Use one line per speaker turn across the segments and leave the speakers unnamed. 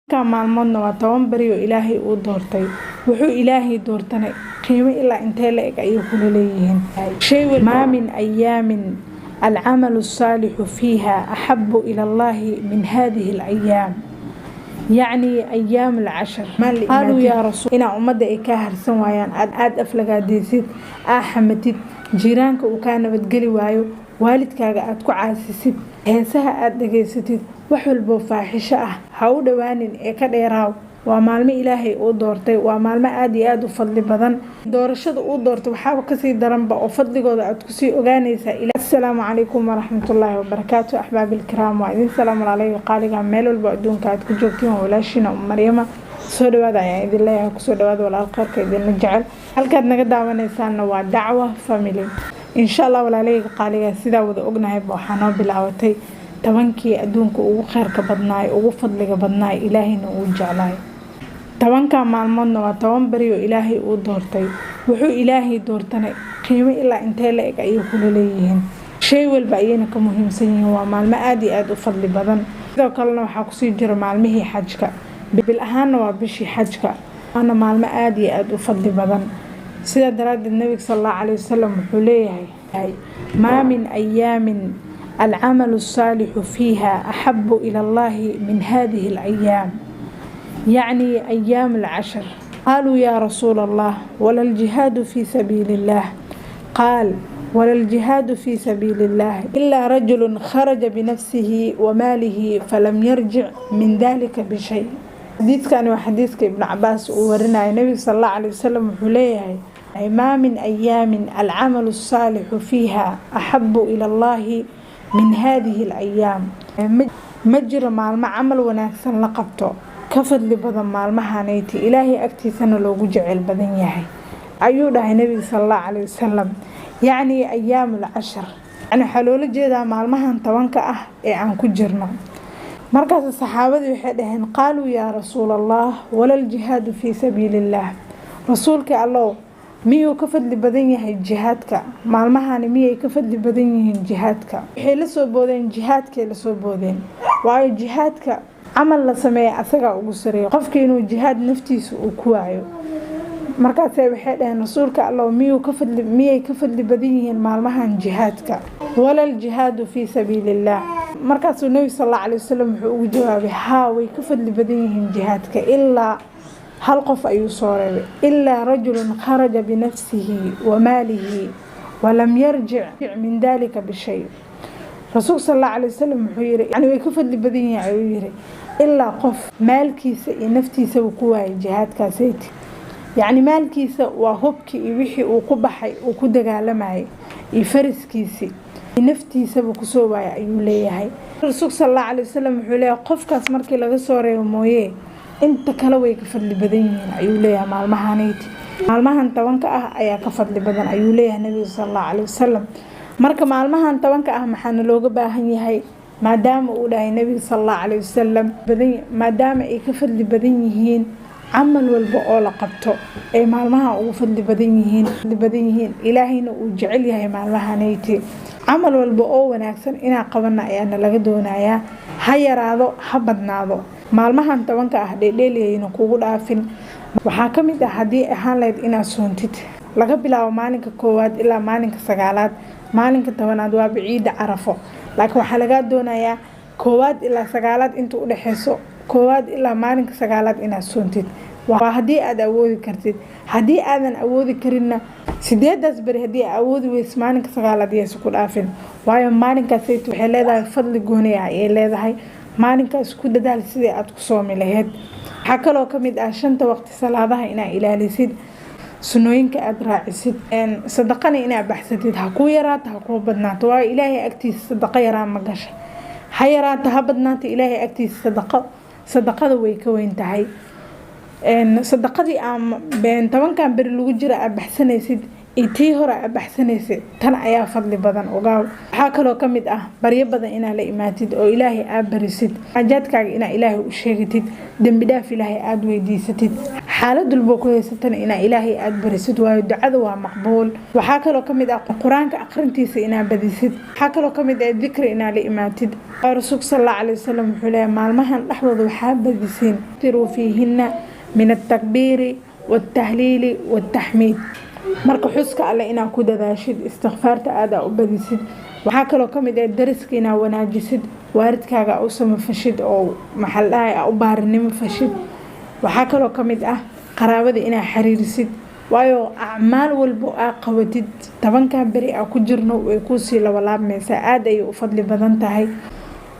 Ka maalmoodna waa 10 beri oo Ilaahay uu doortay. Wuxuu Ilaahay doortanay qiimo ilaa intee la eg ayay kula leeyihiin. Shay ما من أيام العمل الصالح فيها أحب إلى الله من هذه الأيام، يعني أيام العشر. قالوا يا رسول inaa ummadda ay kaa harsan waayaan, aad aflagaadeysid, aa xamatid, jiiraanka uu kaa nabadgeli waayo, waalidkaaga aad ku caasisid, heesaha aad dhegaysatid, wax walboo faaxisho ah ha u dhowaanin ee ka dheeraaw. Waa maalmo Ilaahay uu doortay, waa maalmo aada iyo aada u fadli badan. Doorashada uu doortay waxaaba kasii daranba oo fadligooda aad kusii ogaanaysaa. Asalaamu calaykum waraxmatullaahi wabarakaatu. Axbaabilkiraam, waa idin salaam. Walaalayga qaaliga, meel walba adduunka aad ku joogtiin, waa walaashiina Maryama. Soo dhawaada ayaan idin leeyahay, kusoo dhawaada walaal kheyrka idinla jecel. Halkaad naga daawanaysaanna waa Dacwa Family. Insha Allah, walaalayga qaaliga, sidaa wada ognahayba, waxaa noo bilaabatay 10kii adduunka ugu kheyrka badnaay, ugu fadliga badnaay, Ilaahayna uu jeclaay. 10ka maalmoodna waa 10 beri oo Ilaahay uu doortay. Wuxuu Ilaahay doortanay qiimo ilaa intee la eg ayay kula leeyihiin. Shay walba ayayna ka muhiimsan yihiin. Waa maalmo aada iyo aada u fadli badan. Sidoo kalena waxaa kusii jira maalmihii xajka, bil ahaanna waa bishii xajka, waana maalmo aada iyo aada u fadli badan. Sidaa daraadeed Nabiga sal Allahu caleyhi wasalam wuxuu leeyahay: ما من أيام العمل الصالح فيها أحب إلى الله من هذه الأيام، يعني أيام العشر. قالوا يا رسول الله، ولا الجهاد في سبيل الله؟ قال: ولا الجهاد في سبيل الله إلا رجل خرج بنفسه وماله فلم يرجع من ذلك بشيء. Xadiidkani waa xadiidka Ibnu Cabaas uu warinaya. Nabiga sal Allahu caleyhi wasalam wuxuu leeyahay: ما من أيام العمل الصالح فيها أحب إلى الله من هذه الأيام. Ma jiro maalmo camal wanaagsan la qabto ka fadli badan maalmahaneyti, Ilaahay agtiisana loogu jecel badan yahay, ayuu dhahay Nabiga sal Allahu caleyhi wasalam. Yacni ayaamul cashar, yani waxaa loola jeedaa maalmahan 10ka ah ee aan ku jirno. Markaas saxaabadii waxay dhaheen: قالوا يا رسول الله، ولا الجهاد في سبيل الله؟ Rasuulka Allow, miyuu ka fadli badan yahay jihaadka? Maalmahani miyay ka fadli badan yihiin jihaadka? Waxay lasoo boodeen jihaadkay lasoo boodeen, waayo jihaadka camal la sameeya asagaa ugu sareeya, qofka inuu jihaad naftiisa uu ku waayo. Markaase waxay dhaheen: Rasuulka Allow, miyuu ka fadli miyay ka fadli badan yihiin maalmahan jihaadka? ولا الجهاد في سبيل الله؟ Markaasuu Nebi sal Allahu caleyhi wasalam wuxuu ugu jawaabay: haa, way ka fadli badan yihiin jihaadka, ilaa hal qof ayuu soo reebay: إلا رجل خرج بنفسه وماله ولم يرجع من ذلك بشيء. Rasuulka sal Allahu caleyhi wasalam wuxuu yiri, yani way ka fadli badan yihiin, ayuu yiri, ilaa qof maalkiisa iyo naftiisaba ku waayay jihaadkaasati. Yacni maalkiisa waa hubkii iyo wixii uu ku baxay, uu ku dagaalamayay, iyo fariskiisii, naftiisaba kusoo waayay, ayuu leeyahay Rasuulka sal Allahu caleyhi wasalam. Wuxuu leeyahay, qofkaas markii laga soo reebo mooye, inta kale way ka fadli badan yihiin, ayuu leeyahay. Maalmahaneyti, maalmahan 10ka ah ayaa ka fadli badan, ayuu leeyahay Nabiga sal Allahu caleyhi wasalam. Marka maalmahan 10ka ah maxaana looga baahan yahay, maadaama uu dhahay Nabiga sal Allahu caleyhi wasalam badan, maadaama ay ka fadli badan yihiin camal walba oo la qabto, ay maalmahan ugu fadli badan yihiin, Ilaahayna uu jecel yahay maalmahaneyti, camal walba oo wanaagsan inaa qabana ayaana laga doonayaa, ha yaraado ha badnaado. Maalmahan 10ka ah dheeldheelayayna kugu dhaafin. Waxaa ka mid ah, haddii ahaan lahayd, inaad soontid laga bilaabo maalinka koowaad ilaa maalinka sagaalaad. Maalinka 10aad waaba ciidda Carafo, laakiin waxaa lagaa doonayaa koowaad ilaa sagaalaad inta udhexeyso, koowaad ilaa maalinka sagaalaad inaad soontid, waa haddii aad awoodi kartid. Haddii aadan awoodi karinna, sideedaas beri haddii aa awoodi weysa, maalinka sagaalaad yaysa ku dhaafin, waayo maalinkaas waxay leedahay fadli gooni ah ayay leedahay. Maalinkaas ku dadaal sidii aad ku soomi lahayd. Waxaa kaloo kamid ah shanta waqti salaadaha inaad ilaalisid, sunooyinka aada raacisid, sadaqana inaad baxsatid, ha kuu yaraato ha kuu badnaato, waayo Ilaahay agtiisa sadaqo yaraa ma gasha. Ha yaraato ha badnaato, Ilaahay agtiisa sadaqada way ka weyn tahay. Sadaqadii aan 10kan beri lagu jira aad baxsanaysid iyo tii hore aad baxsanaysid, tan ayaa fadli badan, ogaaw. Waxaa kaloo kamid ah baryo badan inaad la imaatid oo Ilaahay aad barisid, xaajaadkaaga inaad Ilaahay u sheegatid, dembi dhaaf Ilaahay aada weydiisatid. Xaalad walbo ku haysatana inaa Ilaahay aada barisid, waayo ducada waa maqbuul. Waxaa kaloo kamid ah Qur-aanka aqrintiisa inaa badisid. Waxaa kaloo kamid ah dikri inaa la imaatid. Rasuulka sal Allahu alayhi wasalam wuxuu leeyahay: maalmahan dhexdooda waxaa badisiin tiruu fiihina min altakbiiri waltahliili waltaxmiid. Marka xuska Alle inaa ku dadaashid, istikfaarta aada u badisid. Waxaa kaloo kamid ah dariska inaa wanaajisid, waalidkaaga u samafashid oo, maxaa la dhahay, u baarinimo fashid. Waxaa kaloo kamid ah qaraabada inaa xiriirisid, waayo acmaal walbo aa qabatid 10kan beri aa ku jirno way kuusii labalaabmaysaa. Aada ayay u fadli badan tahay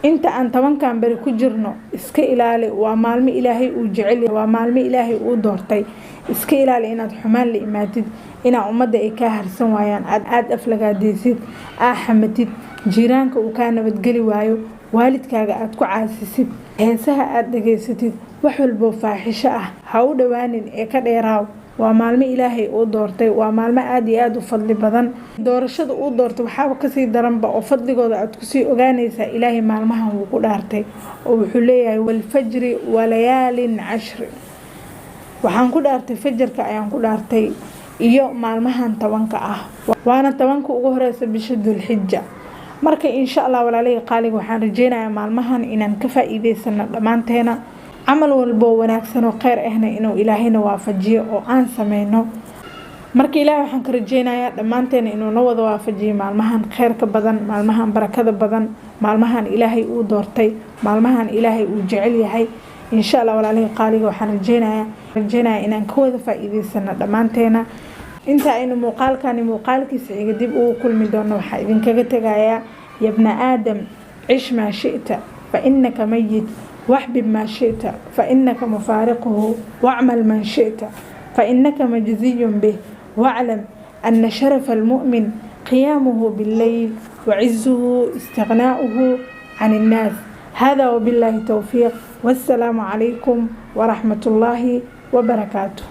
inta aan 10kan beri ku jirno. Iska ilaali, waa maalmo Ilaahay uu jecel yahay, waa maalmo Ilaahay uu doortay. Iska ilaali inaad xumaan la imaatid, inaa ummadda ay kaa harsan waayaan, aada aflagaadeysid, aa xamatid, jiiraanka uu kaa nabadgeli waayo, waalidkaaga aada ku caasisid, heesaha aada dhageysatid, wax walboo faaxisho ah ha u dhowaanin ee ka dheeraaw. Waa maalmo Ilaahay uu doortay, waa maalmo aada iyo aada u fadli badan. Doorashada uu doortay waxaaba kasii daranba oo fadligooda aada kusii ogaanaysaa, Ilaahay maalmahan wuu ku dhaartay oo wuxuu leeyahay: "Walfajri walayaalin cashri." Waxaan ku dhaartay fajarka, ayaan ku dhaartay iyo maalmahan 10ka ah, waana 10ka ugu horeysa bisha Dulxija. Marka insha Allah, walaalihii qaaliga, waxaan rajeynayaa maalmahan inaan ka faa-iideysano dhammaanteena, camal walboo wanaagsan oo kheyr ahna inuu Ilaahayna waafajiyo oo aan sameyno. Marka Ilahay waxaan ka rajeynayaa dhammaanteena inuu na wada waafajiyo maalmahan kheyrka badan, maalmahan barakada badan, maalmahan Ilaahay uu doortay, maalmahan Ilaahay uu jecel yahay. Insha Allah, walaalihii qaaliga, waxaan rajeynayaa inaan ka wada faa-iideysano dhammaanteena. Inta aynu muuqaalkani muuqaalkiisa xiga dib ugu kulmi doono, waxaa idinkaga tegayaa: yabna aadam, cish maa shi'ta fa innaka mayit, waxbib maa shi'ta fa innaka mufaariquhu, wacmal man shi'ta fa innaka majziyun bih, waclam ana sharafa almu'min qiyaamuhu billeyl wacizuhu istighnaa'uhu can innaas. Hada wabillahi towfiiq, wassalaamu calaykum waraxmat ullaahi wabarakaatuh.